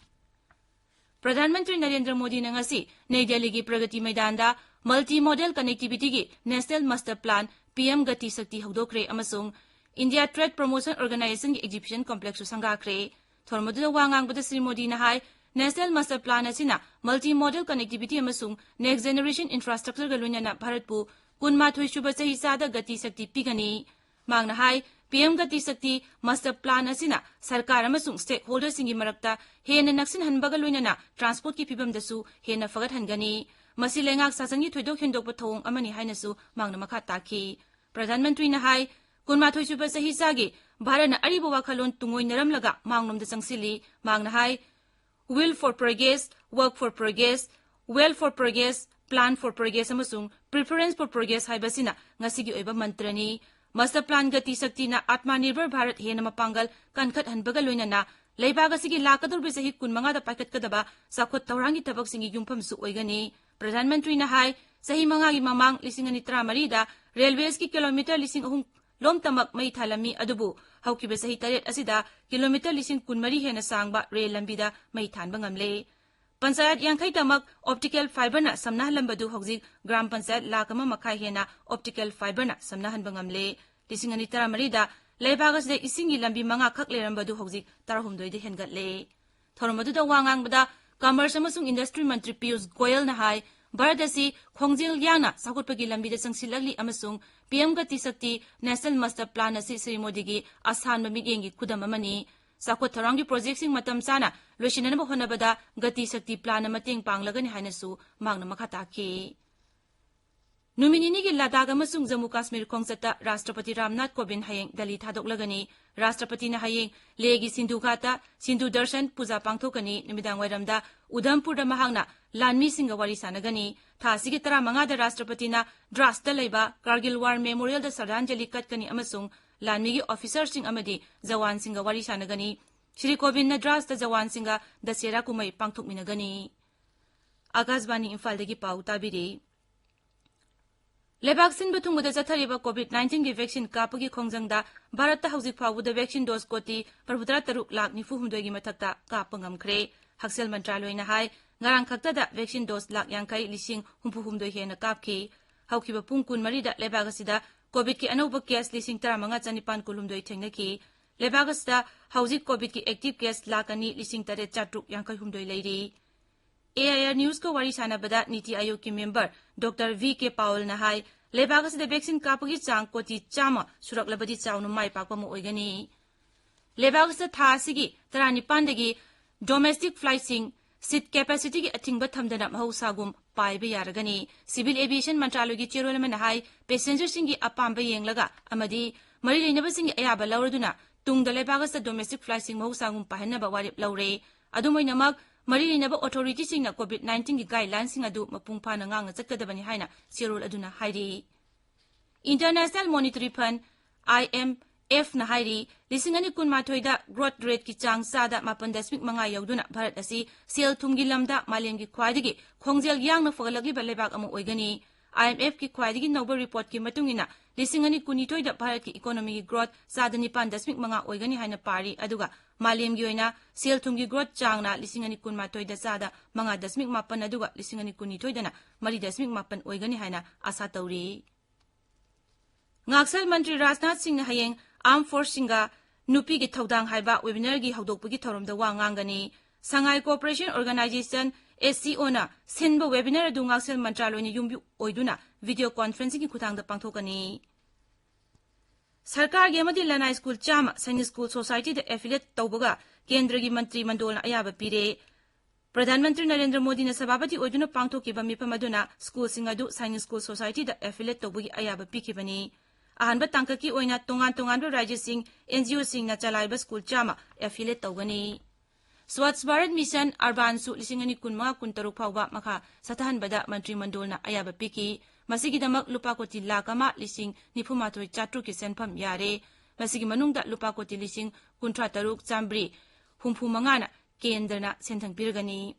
ꯄ꯭ꯔꯙꯥꯟ ꯃꯟꯇ꯭ꯔꯤ ꯅꯔꯦꯟꯗ꯭ꯔ ꯃꯣꯗꯤꯅ ꯉꯁꯤ ꯅꯩ ꯗꯦꯜꯂꯤꯒꯤ ꯄ꯭ꯔꯒꯇꯤ ꯃꯩꯗꯥꯟꯗ ꯃꯜꯇꯤ ꯃꯣꯗꯦꯜ ꯀꯅꯦꯛꯇꯤꯚꯤꯇꯤꯒꯤ national master plan P M Gati Shakti ꯍꯧꯗꯣꯛꯈ꯭ꯔꯦ ꯑꯃꯁꯨꯡ ꯏꯟꯗꯤꯌꯥ ꯇ꯭ꯔꯦꯗ ꯄ꯭ꯔꯣꯃꯣꯁꯟ ꯑꯣꯔꯒꯅꯥꯏꯖꯦꯁꯟꯒꯤ ꯑꯦꯛꯖꯤꯕꯤꯁꯟ ꯀꯣꯝꯄ꯭ꯂꯦꯛꯁꯁꯨ ꯁꯪꯒꯥꯈ꯭ꯔꯦ꯫ ꯊꯧꯔꯝ ꯑꯗꯨꯗ ꯋꯥ ꯉꯥꯡꯕꯗ ꯁ꯭ꯔꯤ ꯃꯣꯗꯤꯅ ꯍꯥꯏ, ꯅꯦꯁꯅꯦꯜ ꯃꯁꯇꯔ ꯄ꯭ꯂꯥꯟ ꯑꯁꯤꯅ ꯃꯜꯇꯤ ꯃꯣꯗꯦꯜ ꯀꯅꯦꯛꯇꯤꯚꯤꯇꯤ ꯑꯃꯁꯨꯡ ꯅꯦꯛꯁ ꯖꯦꯅꯦꯔꯦꯁꯟ ꯏꯟꯐ꯭ꯔꯥꯁꯇ꯭ꯔꯛꯆꯔꯒ ꯂꯣꯏꯅꯅ ꯚꯥꯔꯠꯄꯨ ꯀꯨꯟꯃꯥꯊꯣꯏ ꯁꯨꯕ ꯆꯍꯤꯆꯥꯗ ꯒꯇꯤ ꯁꯛꯇꯤ ꯄꯤꯒꯅꯤ꯫ ꯃꯍꯥꯛꯅ ꯍꯥꯏ, ꯄꯤ ꯑꯦꯝ ꯒꯇꯤ ꯁꯛꯇꯤ ꯃꯁꯇꯔ ꯄ꯭ꯂꯥꯟ ꯑꯁꯤꯅ ꯁꯔꯀꯥꯔ ꯑꯃꯁꯨꯡ ꯁ꯭ꯇꯦꯛꯍꯣꯜꯗꯔꯁꯤꯡꯒꯤ ꯃꯔꯛꯇ ꯍꯦꯟꯅ ꯅꯛꯁꯤꯟꯍꯟꯕꯒ ꯂꯣꯏꯅꯅ ꯇ꯭ꯔꯥꯟꯁꯄꯣꯔꯠꯀꯤ ꯐꯤꯕꯝꯗꯁꯨ ꯍꯦꯟꯅ ꯐꯒꯠꯍꯟꯒꯅꯤ꯫ ꯃꯁꯤ ꯂꯩꯉꯥꯛ ꯁꯥꯁꯟꯒꯤ ꯊꯣꯏꯗꯣꯛ ꯍꯦꯟꯗꯣꯛꯄ ꯊꯧꯑꯣꯡ ꯑꯃꯅꯤ ꯍꯥꯏꯅꯁꯨ ꯃꯍꯥꯛꯅ ꯃꯈꯥ ꯇꯥꯈꯤ꯫ ꯄ꯭ꯔꯙꯥꯟ ꯃꯟꯇ꯭ꯔꯤꯅ ꯍꯥꯏ, ꯀꯨꯟꯃꯥꯊꯣꯏ ꯁꯨꯕ ꯆꯍꯤꯆꯥꯒꯤ ꯚꯥꯔꯠꯅ ꯑꯔꯤꯕ ꯋꯥꯈꯜꯂꯣꯟ ꯇꯨꯡꯑꯣꯏꯅꯔꯝꯂꯒ ꯃꯥꯡꯂꯣꯝꯗ ꯆꯪꯁꯤꯜꯂꯤ꯫ ꯃꯍꯥꯛꯅ ꯍꯥꯏ, Will for Progress, Work for Progress, Wealth for Progress, Plan for Progress ꯑꯃꯁꯨꯡ Preference for Progress ꯍꯥꯏꯕꯁꯤꯅ ꯉꯁꯤꯒꯤ ꯑꯣꯏꯕ ꯃꯟꯇ꯭ꯔꯅꯤ꯫ ꯃꯁꯇꯔ ꯄ꯭ꯂꯥꯟ ꯒꯇꯤ ꯁꯛꯇꯤꯅ ꯑꯥꯠꯃꯥ ꯅꯤꯔꯚꯔ ꯚꯥꯔꯠ ꯍꯦꯟꯅ ꯃꯄꯥꯡꯒꯜ ꯀꯟꯈꯠꯍꯟꯕꯒ ꯂꯣꯏꯅꯅ ꯂꯩꯕꯥꯛ ꯑꯁꯤꯒꯤ ꯂꯥꯛꯀꯗꯧꯔꯤꯕ ꯆꯍꯤ ꯀꯨꯟꯃꯉꯥꯗ ꯄꯥꯏꯈꯠꯀꯗꯕ ꯆꯥꯎꯈꯠ ꯊꯧꯔꯥꯡꯒꯤ ꯊꯕꯛꯁꯤꯡꯒꯤ ꯌꯨꯝꯐꯝꯁꯨ ꯑꯣꯏꯒꯅꯤ꯫ ꯄ꯭ꯔꯙꯥꯟ ꯃꯟꯇ꯭ꯔꯤꯅ ꯍꯥꯏ, ꯆꯍꯤ ꯃꯉꯥꯒꯤ ꯃꯃꯥꯡ ꯂꯤꯁꯤꯡ ꯑꯅꯤ ꯇꯔꯥꯃꯔꯤꯗ ꯔꯦꯜꯋꯦꯁꯀꯤ ꯀꯤꯂꯣꯃꯤꯇꯔ ꯂꯤꯁꯤꯡ ꯑꯍꯨꯝ ꯂꯣꯝꯇꯃꯛ ꯃꯩ ꯊꯥꯂꯝꯃꯤ, ꯑꯗꯨꯕꯨ ꯍꯧꯈꯤꯕ ꯆꯍꯤ ꯇꯔꯦꯠ ꯑꯁꯤꯗ ꯀꯤꯂꯣꯃꯤꯇꯔ ꯂꯤꯁꯤꯡ ꯀꯨꯟꯃꯔꯤ ꯍꯦꯟꯅ ꯁꯥꯡꯕ ꯔꯦꯜ ꯂꯝꯕꯤꯗ ꯃꯩ ꯊꯥꯟꯕ ꯉꯝꯂꯦ꯫ ꯄꯟꯆꯥꯌꯠ ꯌꯥꯡꯈꯩꯗꯃꯛ ꯑꯣꯞꯇꯤꯀꯦꯜ ꯐꯥꯏꯕꯔꯅ ꯁꯝꯅꯍꯜꯂꯝꯕꯗꯨ ꯍꯧꯖꯤꯛ ꯒ꯭ꯔꯥꯝ ꯄꯟꯆꯥꯌꯠ ꯂꯥꯈ ꯑꯃ ꯃꯈꯥꯏ ꯍꯦꯟꯅ ꯑꯣꯞꯇꯤꯀꯦꯜ ꯐꯥꯏꯕꯔꯅ ꯁꯝꯅꯍꯟꯕ ꯉꯝꯂꯦ꯫ ꯂꯤꯁꯤꯡ ꯑꯅꯤ ꯇꯔꯥꯃꯔꯤꯗ ꯂꯩꯕꯥꯛ ꯑꯁꯤꯗ ꯏꯁꯤꯡꯒꯤ ꯂꯝꯕꯤ ꯃꯉꯥ ꯈꯛ ꯂꯩꯔꯝꯕꯗꯨ ꯍꯧꯖꯤꯛ ꯇꯔꯥꯍꯨꯝꯗꯣꯏꯗ ꯍꯦꯟꯒꯠꯂꯦ꯫ ꯊꯧꯔꯝ ꯑꯗꯨꯗ ꯋꯥ ꯉꯥꯡꯕꯗ ꯀꯃꯔꯁ ꯑꯃꯁꯨꯡ ꯏꯟꯗꯁꯇ꯭ꯔꯤ ꯃꯟꯇ꯭ꯔꯤ ꯄꯤꯌꯨꯁ ꯒꯣꯌꯜꯅ ꯍꯥꯏ, ꯚꯥꯔꯠ ꯑꯁꯤ ꯈꯣꯡꯖꯦꯜ ꯌꯥꯡꯅ ꯆꯥꯎꯈꯠꯄꯒꯤ ꯂꯝꯕꯤꯗ ꯆꯪꯁꯤꯜꯂꯛꯂꯤ ꯑꯃꯁꯨꯡ ꯄꯤ ꯑꯦꯝ ꯒꯇꯤ ꯁꯛꯇꯤ ꯅꯦꯁꯅꯦꯜ ꯃꯁꯇꯔ ꯄ꯭ꯂꯥꯟ ꯑꯁꯤ ꯁ꯭ꯔꯤ ꯃꯣꯗꯤꯒꯤ ꯑꯁꯥꯟꯕ ꯃꯤꯠꯌꯦꯡꯒꯤ ꯈꯨꯗꯝ ꯑꯃꯅꯤ꯫ ꯆꯥꯎꯈꯠ ꯊꯧꯔꯥꯡꯒꯤ ꯄ꯭ꯔꯣꯖꯦꯛꯁꯤꯡ ꯃꯇꯝ ꯆꯥꯅ ꯂꯣꯏꯁꯤꯟꯅꯅꯕ ꯍꯣꯠꯅꯕꯗ ꯒꯇꯤ ꯁꯛꯇꯤ ꯄ꯭ꯂꯥꯟꯅ ꯃꯇꯦꯡ ꯄꯥꯡꯂꯒꯅꯤ ꯍꯥꯏꯅꯁꯨ ꯃꯍꯥꯛꯅ ꯃꯈꯥ ꯇꯥꯈꯤ꯫ ꯅꯨꯃꯤꯠ ꯅꯤꯅꯤꯒꯤ ꯂꯗꯥꯈ ꯑꯃꯁꯨꯡ ꯖꯝꯃꯨ ꯀꯥꯁꯃꯤꯔ ꯈꯣꯡꯆꯠꯇ ꯔꯥꯁꯇ꯭ꯔꯄꯇꯤ ꯔꯥꯝꯅꯥꯊ ꯀꯣꯕꯤꯟꯗ ꯍꯌꯦꯡ ꯗꯦꯜꯂꯤ ꯊꯥꯗꯣꯛꯂꯒꯅꯤ꯫ ꯔꯥꯁꯇ꯭ꯔꯄꯇꯤꯅ ꯍꯌꯦꯡ ꯂꯦꯍꯒꯤ ꯁꯤꯟꯙꯨ ꯘꯥꯠꯇ ꯁꯤꯟꯙꯨ ꯗꯔꯁꯟ ꯄꯨꯖꯥ ꯄꯥꯡꯊꯣꯛꯀꯅꯤ꯫ ꯅꯨꯃꯤꯗꯥꯡ ꯋꯥꯏꯔꯝꯗ ꯎꯙꯝꯄꯨꯔꯗ ꯃꯍꯥꯛꯅ ꯂꯥꯟꯃꯤꯁꯤꯡꯒ ꯋꯥꯔꯤ ꯁꯥꯟꯅꯒꯅꯤ꯫ ꯊꯥ ꯑꯁꯤꯒꯤ ꯇꯔꯥꯃꯉꯥꯗ ꯔꯥꯁꯇ꯭ꯔꯄꯇꯤꯅ ꯗ꯭ꯔꯥꯁꯇ ꯂꯩꯕ ꯀꯥꯔꯒꯤꯜ ꯋꯥꯔ ꯃꯦꯃꯣꯔꯤꯌꯦꯜꯗ ꯁ꯭ꯔꯗꯥꯟꯖꯂꯤ ꯀꯠꯀꯅꯤ ꯑꯃꯁꯨꯡ ꯂꯥꯟꯃꯤꯒꯤ ꯑꯣꯐꯤꯁꯔꯁꯤꯡ ꯑꯃꯗꯤ ꯖꯋꯥꯟꯁꯤꯡꯒ ꯋꯥꯔꯤ ꯁꯥꯟꯅꯒꯅꯤ꯫ ꯁ꯭ꯔꯤ ꯀꯣꯕꯤꯟꯗꯅ ꯗ꯭ꯔꯥꯁꯇ ꯖꯋꯥꯟꯁꯤꯡꯒ ꯗꯁꯦꯔꯥ ꯀꯨꯝꯍꯩ ꯄꯥꯡꯊꯣꯛꯃꯤꯟꯅꯒꯅꯤ꯫ ꯑꯀꯥꯁꯕꯥꯅꯤ ꯏꯝꯐꯥꯜꯗꯒꯤ ꯄꯥꯎ ꯇꯥꯕꯤꯔꯤ꯫ ꯂꯩꯕꯥꯛ ꯁꯤꯟꯕ ꯊꯨꯡꯕꯗ ꯆꯠꯊꯔꯤꯕ COVID nineteen ꯒꯤ vaccine ꯀꯥꯞꯄꯒꯤ ꯈꯣꯡꯖꯪꯗ ꯚꯥꯔꯠꯇ ꯍꯧꯖꯤꯛ ꯐꯥꯎꯕꯗ vaccine dose ꯀꯣꯇꯤ ꯃꯔꯐꯨꯇꯔꯥ ꯇꯔꯨꯛ ꯂꯥꯈ ꯅꯤꯐꯨ ꯍꯨꯝꯗꯣꯏꯒꯤ ꯃꯊꯛꯇ ꯀꯥꯞꯄ ꯉꯝꯈ꯭ꯔꯦ꯫ ꯍꯛꯁꯦꯜ ꯃꯟꯇ꯭ꯔꯥꯂꯣꯏꯅ ꯍꯥꯏ, ꯉꯔꯥꯡ ꯈꯛꯇꯗ vaccine dose ꯂꯥꯈ ꯌꯥꯡꯈꯩ ꯂꯤꯁꯤꯡ ꯍꯨꯝꯐꯨ ꯍꯨꯝꯗꯣꯏ ꯍꯦꯟꯅ ꯀꯥꯞꯈꯤ꯫ ꯍꯧꯈꯤꯕ ꯄꯨꯡ ꯀꯨꯟꯃꯔꯤꯗ ꯂꯩꯕꯥꯛ ꯑꯁꯤꯗ COVIDꯀꯤ ꯑꯅꯧꯕ case ꯂꯤꯁꯤꯡ ꯇꯔꯥꯃꯉꯥ ꯆꯅꯤꯄꯥꯟ ꯀꯨꯟꯍꯨꯝꯗꯣꯏ ꯊꯦꯡꯅꯈꯤ꯫ ꯂꯩꯕꯥꯛ ꯑꯁꯤꯗ ꯍꯧꯖꯤꯛ COVIDꯀꯤ active case ꯂꯥꯈ ꯑꯅꯤ ꯂꯤꯁꯤꯡ ꯇꯔꯦꯠ ꯆꯥꯇ꯭ꯔꯨꯛ ꯌꯥꯡꯈꯩ ꯍꯨꯝꯗꯣꯏ ꯂꯩꯔꯤ꯫ AIR Newsꯀ ꯋꯥꯔꯤ ꯁꯥꯟꯅꯕꯗ ꯅꯤꯇꯤ ꯑꯥꯌꯣꯒꯀꯤ member Doctor V K Paulꯅ ꯍꯥꯏ, ꯂꯩꯕꯥꯛ ꯑꯁꯤꯗ vaccine ꯀꯥꯞꯄꯒꯤ ꯆꯥꯡ ꯀꯣꯇꯤ ꯆꯥꯝꯃ ꯁꯨꯔꯛꯂꯕꯗꯤ ꯆꯥꯎꯅ ꯃꯥꯏ ꯄꯥꯛꯄ ꯑꯃ ꯑꯣꯏꯒꯅꯤ꯫ ꯂꯩꯕꯥꯛ ꯑꯁꯤꯗ ꯊꯥ ꯑꯁꯤꯒꯤ ꯇꯔꯥꯅꯤꯄꯥꯟꯗꯒꯤ domestic flightꯁꯤꯡ seat capacityꯒꯤ ꯑꯊꯤꯡꯕ ꯊꯝꯗꯅ ꯃꯍꯧꯁꯥꯒꯨꯝ ꯄꯥꯏꯕ ꯌꯥꯔꯒꯅꯤ꯫ Civil Aviation ꯃꯟꯇ꯭ꯔꯥꯂꯣꯏꯒꯤ ꯆꯦꯔꯣꯜ ꯑꯃꯅ ꯍꯥꯏ, passengerꯁꯤꯡꯒꯤ ꯑꯄꯥꯝꯕ ꯌꯦꯡꯂꯒ ꯑꯃꯗꯤ ꯃꯔꯤ ꯂꯩꯅꯕꯁꯤꯡꯒꯤ ꯑꯌꯥꯕ ꯂꯧꯔꯗꯨꯅ ꯇꯨꯡꯗ ꯂꯩꯕꯥꯛ ꯑꯁꯤꯗ domestic flightꯁꯤꯡ ꯃꯍꯧꯁꯥꯒꯨꯝ ꯄꯥꯏꯍꯟꯅꯕ ꯋꯥꯔꯦꯞ ꯂꯧꯔꯦ꯫ ꯑꯗꯨꯝ ꯑꯣꯏꯅꯃꯛ, ꯃꯔꯤ ꯂꯩꯅꯕ authorityꯁꯤꯡꯅ COVID nineteen ꯒꯤ guidelineꯁꯤꯡ ꯑꯗꯨ ꯃꯄꯨꯡ ꯐꯥꯅ ꯉꯥꯛꯅ ꯆꯠꯀꯗꯕꯅꯤ ꯍꯥꯏꯅ ꯆꯦꯔꯣꯜ ꯑꯗꯨꯅ ꯍꯥꯏꯔꯤ꯫ International Monetary Fund, IMFꯅ ꯍꯥꯏꯔꯤ, ꯂꯤꯁꯤꯡ ꯑꯅꯤ ꯀꯨꯟꯃꯥꯊꯣꯏꯗ growth rateꯀꯤ ꯆꯥꯡ ꯆꯥꯗ ꯃꯥꯄꯟ ꯗꯁꯃꯤꯛ ꯃꯉꯥ ꯌꯧꯗꯨꯅ ꯚꯥꯔꯠ ꯑꯁꯤ ꯁꯦꯜ ꯊꯨꯝꯒꯤ ꯂꯝꯗ ꯃꯥꯂꯦꯝꯒꯤ ꯈ꯭ꯋꯥꯏꯗꯒꯤ ꯈꯣꯡꯖꯦꯜ ꯌꯥꯡꯅ ꯐꯒꯠꯂꯛꯂꯤꯕ ꯂꯩꯕꯥꯛ ꯑꯃ ꯑꯣꯏꯒꯅꯤ꯫ IMFꯀꯤ ꯈ꯭ꯋꯥꯏꯗꯒꯤ ꯅꯧꯕ reportꯀꯤ ꯃꯇꯨꯡ ꯏꯟꯅ, ꯂꯤꯁꯤꯡ ꯑꯅꯤ ꯀꯨꯟꯅꯤꯊꯣꯏꯗ ꯚꯥꯔꯠꯀꯤ economyꯒꯤ growth ꯆꯥꯗ ꯅꯤꯄꯥꯟ ꯗꯁꯃꯤꯛ ꯃꯉꯥ ꯑꯣꯏꯒꯅꯤ ꯍꯥꯏꯅ ꯄꯥꯔꯤ, ꯑꯗꯨꯒ ꯃꯥꯂꯦꯝꯒꯤ ꯑꯣꯏꯅ ꯁꯦꯜ ꯊꯨꯝꯒꯤ growth ꯆꯥꯡꯅ ꯂꯤꯁꯤꯡ ꯑꯅꯤ ꯀꯨꯟꯃꯥꯊꯣꯏꯗ ꯆꯥꯗ ꯃꯉꯥ ꯗꯁꯃꯤꯛ ꯃꯥꯄꯟ, ꯑꯗꯨꯒ ꯂꯤꯁꯤꯡ ꯑꯅꯤ ꯀꯨꯟꯅꯤꯊꯣꯏꯗꯅ ꯃꯔꯤ ꯗꯁꯃꯤꯛ ꯃꯥꯄꯟ ꯑꯣꯏꯒꯅꯤ ꯍꯥꯏꯅ ꯑꯥꯁꯥ ꯇꯧꯔꯤ꯫ ꯉꯥꯛꯁꯦꯜ ꯃꯟꯇ꯭ꯔꯤ ꯔꯥꯖꯅꯥꯊ ꯁꯤꯡꯅ ꯍꯌꯦꯡ Armed Forceꯁꯤꯡꯒ ꯅꯨꯄꯤꯒꯤ ꯊꯧꯗꯥꯡ ꯍꯥꯏꯕ webinarꯒꯤ ꯍꯧꯗꯣꯛꯄꯒꯤ ꯊꯧꯔꯝꯗ ꯋꯥ ꯉꯥꯡꯒꯅꯤ꯫ Shanghai Cooperation Organisation, S C ꯑꯣꯅ ꯁꯤꯟꯕ webinar ꯑꯗꯨ ꯉꯥꯛꯁꯦꯜ ꯃꯟꯇ꯭ꯔꯥꯂꯣꯏꯅ ꯌꯨꯝꯕꯤ ꯑꯣꯏꯗꯨꯅ video conferencingꯒꯤ ꯈꯨꯠꯊꯥꯡꯗ ꯄꯥꯡꯊꯣꯛꯀꯅꯤ꯫ ꯁꯔꯀꯥꯔꯒꯤ ꯑꯃꯗꯤ ꯂꯅꯥꯏ ꯁ꯭ꯀꯨꯜ ꯆꯥꯝꯃ ꯁꯥꯏꯅꯤꯛ ꯁ꯭ꯀꯨꯜ ꯁꯣꯁꯥꯏꯇꯤꯗ affiliate ꯇꯧꯕꯒ ꯀꯦꯟꯗ꯭ꯔꯒꯤ ꯃꯟꯇ꯭ꯔꯤ ꯃꯟꯗꯣꯜꯅ ꯑꯌꯥꯕ ꯄꯤꯔꯦ꯫ ꯄ꯭ꯔꯙꯥꯟ ꯃꯟꯇ꯭ꯔꯤ ꯅꯔꯦꯟꯗ꯭ꯔ ꯃꯣꯗꯤꯅ ꯁꯚꯥꯄꯇꯤ ꯑꯣꯏꯗꯨꯅ ꯄꯥꯡꯊꯣꯛꯈꯤꯕ ꯃꯤꯐꯝ ꯑꯗꯨꯅ ꯁ꯭ꯀꯨꯜꯁꯤꯡ ꯑꯗꯨ ꯁꯥꯏꯅꯤꯛ ꯁ꯭ꯀꯨꯜ ꯁꯣꯁꯥꯏꯇꯤꯗ affiliate ꯇꯧꯕꯒꯤ ꯑꯌꯥꯕ ꯄꯤꯈꯤꯕꯅꯤ꯫ ꯑꯍꯥꯟꯕ ꯇꯥꯡꯀꯛꯀꯤ ꯑꯣꯏꯅ ꯇꯣꯉꯥꯟ ꯇꯣꯉꯥꯟꯕ ꯔꯥꯖ꯭ꯌꯁꯤꯡ, ꯑꯦꯟ ꯖꯤ ꯑꯣꯁꯤꯡꯅ ꯆꯂꯥꯏꯕ ꯁ꯭ꯀꯨꯜ ꯆꯥꯝꯃ affiliate ꯇꯧꯒꯅꯤ꯫ ꯁ꯭ꯋꯥꯆ ꯚꯥꯔꯠ ꯃꯤꯁꯟ ꯑꯔꯕꯥꯟꯁꯨ ꯂꯤꯁꯤꯡ ꯑꯅꯤ ꯀꯨꯟꯃꯉꯥ ꯀꯨꯟꯇꯔꯨꯛ ꯐꯥꯎꯕ ꯃꯈꯥ ꯁꯠꯊꯍꯟꯕꯗ ꯃꯟꯇ꯭ꯔꯤ ꯃꯟꯗꯣꯜꯅ ꯑꯌꯥꯕ ꯄꯤꯈꯤ꯫ ꯃꯁꯤꯒꯤꯗꯃꯛ ꯂꯨꯄꯥ ꯀꯣꯇꯤ ꯂꯥꯈ ꯑꯃ ꯂꯤꯁꯤꯡ ꯅꯤꯐꯨ ꯃꯥꯊꯣꯏ ꯆꯥꯇ꯭ꯔꯨꯛꯀꯤ ꯁꯦꯟꯐꯝ ꯌꯥꯔꯦ꯫ ꯃꯁꯤꯒꯤ ꯃꯅꯨꯡꯗ ꯂꯨꯄꯥ ꯀꯣꯇꯤ ꯂꯤꯁꯤꯡ ꯀꯨꯟꯊ꯭ꯔꯥ ꯇꯔꯨꯛ ꯆꯥꯝꯃꯔꯤ ꯍꯨꯝꯐꯨ ꯃꯉꯥꯅ ꯀꯦꯟꯗ꯭ꯔꯅ ꯁꯦꯟꯊꯪ ꯄꯤꯔꯒꯅꯤ꯫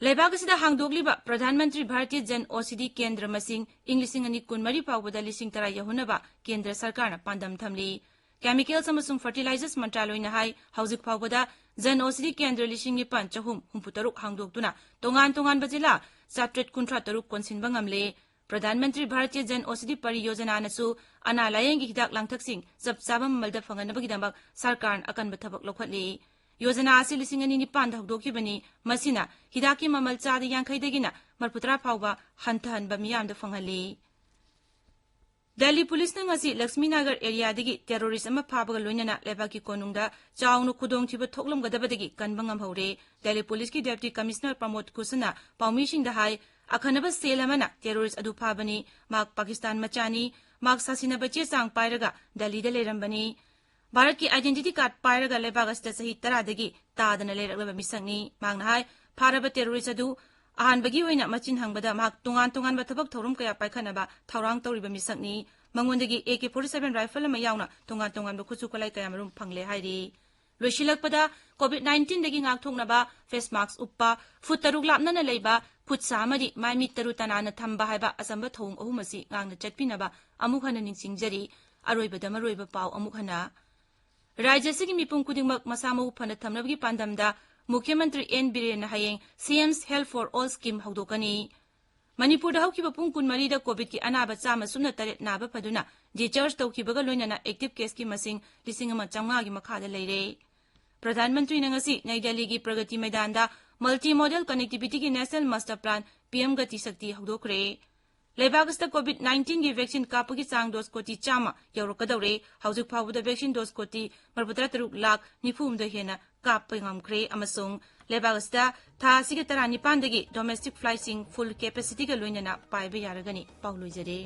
ꯂꯩꯕꯥꯛ ꯑꯁꯤꯗ ꯍꯥꯡꯗꯣꯛꯂꯤꯕ ꯄ꯭ꯔꯙꯥꯟ ꯃꯟꯇ꯭ꯔꯤ ꯚꯥꯔꯇꯤꯌ ꯖꯟ ꯑꯣꯁꯤꯙꯤ ꯀꯦꯟꯗ꯭ꯔ ꯃꯁꯤꯡ ꯏꯪ ꯂꯤꯁꯤꯡ ꯑꯅꯤ ꯀꯨꯟꯃꯔꯤ ꯐꯥꯎꯕꯗ ꯂꯤꯁꯤꯡ ꯇꯔꯥ ꯌꯧꯍꯟꯅꯕ ꯀꯦꯟꯗ꯭ꯔ ꯁꯔꯀꯥꯔꯅ ꯄꯥꯟꯗꯝ ꯊꯝꯂꯤ꯫ Chemicals ꯑꯃꯁꯨꯡ Fertilizers ꯃꯟꯇ꯭ꯔꯥꯂꯣꯏꯅ ꯍꯥꯏ, ꯍꯧꯖꯤꯛ ꯐꯥꯎꯕꯗ ꯖꯟ ꯑꯣꯁꯤꯙꯤ ꯀꯦꯟꯗ꯭ꯔ ꯂꯤꯁꯤꯡ ꯅꯤꯄꯥꯟ ꯆꯍꯨꯝ ꯍꯨꯝꯐꯨ ꯇꯔꯨꯛ ꯍꯥꯡꯗꯣꯛꯇꯨꯅ ꯇꯣꯉꯥꯟ ꯇꯣꯉꯥꯟꯕ ꯖꯤꯂꯥ ꯆꯥꯇ꯭ꯔꯦꯠ ꯀꯨꯟꯊ꯭ꯔꯥ ꯇꯔꯨꯛ ꯀꯣꯟꯁꯤꯟꯕ ꯉꯝꯂꯦ꯫ ꯄ꯭ꯔꯙꯥꯟ ꯃꯟꯇ꯭ꯔꯤ ꯚꯥꯔꯇꯤꯌ ꯖꯟ ꯑꯣꯁꯤꯙꯤ ꯄꯔꯤꯌꯣꯖꯅꯥꯅꯁꯨ ꯑꯅꯥ ꯂꯥꯌꯦꯡꯒꯤ ꯍꯤꯗꯥꯛ ꯂꯥꯡꯊꯛꯁꯤꯡ ꯆꯞ ꯆꯥꯕ ꯃꯃꯜꯗ ꯐꯪꯍꯟꯅꯕꯒꯤꯗꯃꯛ ꯁꯔꯀꯥꯔꯅ ꯑꯀꯟꯕ ꯊꯕꯛ ꯂꯧꯈꯠꯂꯤ꯫ ꯌꯣꯖꯅꯥ ꯑꯁꯤ ꯂꯤꯁꯤꯡ ꯑꯅꯤ ꯅꯤꯄꯥꯟꯗ ꯍꯧꯗꯣꯛꯈꯤꯕꯅꯤ꯫ ꯃꯁꯤꯅ ꯍꯤꯗꯥꯛꯀꯤ ꯃꯃꯜ ꯆꯥꯗ ꯌꯥꯡꯈꯩꯗꯒꯤꯅ ꯃꯔꯤꯐꯨꯇꯔꯥ ꯐꯥꯎꯕ ꯍꯟꯊꯍꯟꯕ ꯃꯤꯌꯥꯝꯗ ꯐꯪꯍꯜꯂꯤ꯫ ꯗꯦꯜꯂꯤ ꯄꯨꯂꯤꯁꯅ ꯉꯁꯤ ꯂꯛꯁꯃꯤ ꯅꯒꯔ ꯑꯦꯔꯤꯌꯥꯗꯒꯤ terrorist ꯑꯃ ꯐꯥꯕꯒ ꯂꯣꯏꯅꯅ ꯂꯩꯕꯥꯛꯀꯤ ꯀꯣꯅꯨꯡꯗ ꯆꯥꯎꯅ ꯈꯨꯗꯣꯡꯊꯤꯕ ꯊꯣꯛꯂꯝꯒꯗꯕꯗꯒꯤ ꯀꯟꯕ ꯉꯝꯍꯧꯔꯦ꯫ ꯗꯦꯜꯂꯤ ꯄꯨꯂꯤꯁꯀꯤ Deputy Commissioner ꯄ꯭ꯔꯃꯣꯗ ꯀꯨꯁꯅ ꯄꯥꯎꯃꯤꯁꯤꯡꯗ ꯍꯥꯏ, ꯑꯈꯟꯅꯕ cell ꯑꯃꯅ terrorist ꯑꯗꯨ ꯐꯥꯕꯅꯤ꯫ ꯃꯍꯥꯛ ꯄꯥꯀꯤꯁꯇꯥꯟ ꯃꯆꯥꯅꯤ꯫ ꯃꯍꯥꯛ ꯁꯥꯁꯤꯟꯅꯕ ꯆꯦ ꯆꯥꯡ ꯄꯥꯏꯔꯒ ꯗꯦꯜꯂꯤꯗ ꯂꯩꯔꯝꯕꯅꯤ꯫ ꯚꯥꯔꯠꯀꯤ identity card ꯄꯥꯏꯔꯒ ꯂꯩꯕꯥꯛ ꯑꯁꯤꯗ ꯆꯍꯤ ꯇꯔꯥꯗꯒꯤ ꯇꯥꯗꯅ ꯂꯩꯔꯛꯂꯕ ꯃꯤꯁꯛꯅꯤ꯫ ꯃꯍꯥꯛꯅ ꯍꯥꯏ, ꯐꯥꯔꯕ terrorist ꯑꯗꯨ ꯑꯍꯥꯟꯕꯒꯤ ꯑꯣꯏꯅ ꯃꯆꯤꯟ ꯍꯪꯕꯗ ꯃꯍꯥꯛ ꯇꯣꯉꯥꯟ ꯇꯣꯉꯥꯟꯕ ꯊꯕꯛ ꯊꯧꯔꯝ ꯀꯌꯥ ꯄꯥꯏꯈꯠꯅꯕ ꯊꯧꯔꯥꯡ ꯇꯧꯔꯤꯕ ꯃꯤꯁꯛꯅꯤ꯫ ꯃꯉꯣꯟꯗꯒꯤ A K forty seven rifle ꯑꯃ ꯌꯥꯎꯅ ꯇꯣꯉꯥꯟ ꯇꯣꯉꯥꯟꯕ ꯈꯨꯠꯁꯨ ꯈꯨꯠꯂꯥꯏ ꯀꯌꯥꯃꯔꯨꯝ ꯐꯪꯂꯦ ꯍꯥꯏꯔꯤ꯫ ꯂꯣꯏꯁꯤꯜꯂꯛꯄꯗ, COVID nineteenꯗꯒꯤ ꯉꯥꯛꯊꯣꯛꯅꯕ face mask ꯎꯞꯄ, ꯐꯨꯠ ꯇꯔꯨꯛ ꯂꯥꯞꯅꯅ ꯂꯩꯕ, ꯈꯨꯠ ꯁꯥ ꯑꯃꯗꯤ ꯃꯥꯏ ꯃꯤꯠ ꯇꯔꯨ ꯇꯅꯥꯟꯅ ꯊꯝꯕ ꯍꯥꯏꯕ ꯑꯆꯝꯕ ꯊꯧꯑꯣꯡ ꯑꯍꯨꯝ ꯑꯁꯤ ꯉꯥꯛꯅ ꯆꯠꯄꯤꯅꯕ ꯑꯃꯨꯛ ꯍꯟꯅ ꯅꯤꯡꯁꯤꯡꯖꯔꯤ꯫ ꯑꯔꯣꯏꯕꯗ ꯃꯔꯨꯑꯣꯏꯕ ꯄꯥꯎ ꯑꯃꯨꯛ ꯍꯟꯅ꯫ ꯔꯥꯖ꯭ꯌ ꯑꯁꯤꯒꯤ ꯃꯤꯄꯨꯝ ꯈꯨꯗꯤꯡꯃꯛ ꯃꯁꯥ ꯃꯎ ꯐꯅ ꯊꯝꯅꯕꯒꯤ ꯄꯥꯟꯗꯝꯗ ꯃꯨꯈ꯭ꯌ ꯃꯟꯇ꯭ꯔꯤ ꯑꯦꯟ ꯕꯤꯔꯦꯟꯅ ꯍꯌꯦꯡ CM's Health for All scheme ꯍꯧꯗꯣꯛꯀꯅꯤ꯫ ꯃꯅꯤꯄꯨꯔꯗ ꯍꯧꯈꯤꯕ ꯄꯨꯡ ꯀꯨꯟꯃꯔꯤꯗ COVIDꯀꯤ ꯑꯅꯥꯕ ꯆꯥꯝꯃ ꯁꯨꯞꯅ ꯇꯔꯦꯠ ꯅꯥꯕ ꯐꯗꯨꯅ discharge ꯇꯧꯈꯤꯕꯒ ꯂꯣꯏꯅꯅ active caseꯀꯤ ꯃꯁꯤꯡ ꯂꯤꯁꯤꯡ ꯑꯃ ꯆꯥꯝꯃꯉꯥꯒꯤ ꯃꯈꯥꯗ ꯂꯩꯔꯦ꯫ ꯄ꯭ꯔꯙꯥꯟ ꯃꯟꯇ꯭ꯔꯤꯅ ꯉꯁꯤ ꯅꯩ ꯗꯦꯜꯂꯤꯒꯤ ꯄ꯭ꯔꯒꯇꯤ ꯃꯩꯗꯥꯟꯗ Multi Modal Connectivity ꯒꯤ National Master Plan PM Gati Shakti ꯍꯧꯗꯣꯛꯈ꯭ꯔꯦ꯫ ꯂꯩꯕꯥꯛ ꯑꯁꯤꯗ COVID nineteen ꯒꯤ vaccine ꯀꯥꯞꯄꯒꯤ ꯆꯥꯡ dose ꯀꯣꯇꯤ ꯆꯥꯝꯃ ꯌꯧꯔꯛꯀꯗꯧꯔꯦ꯫ ꯍꯧꯖꯤꯛ ꯐꯥꯎꯕꯗ vaccine dose ꯀꯣꯇꯤ ꯃꯔꯤꯐꯨꯇꯔꯥ ꯇꯔꯨꯛ ꯂꯥꯈ ꯅꯤꯐꯨ ꯍꯨꯝꯗꯣꯏ ꯍꯦꯟꯅ ꯀꯥꯞꯄ ꯉꯝꯈ꯭ꯔꯦ ꯑꯃꯁꯨꯡ ꯂꯩꯕꯥꯛ ꯑꯁꯤꯗ ꯊꯥ ꯑꯁꯤꯒꯤ ꯇꯔꯥꯅꯤꯄꯥꯟꯗꯒꯤ domestic flight ꯁꯤꯡ full capacity ꯒ ꯂꯣꯏꯅꯅ ꯄꯥꯏꯕ ꯌꯥꯔꯒꯅꯤ꯫ ꯄꯥꯎ ꯂꯣꯏꯖꯔꯦ꯫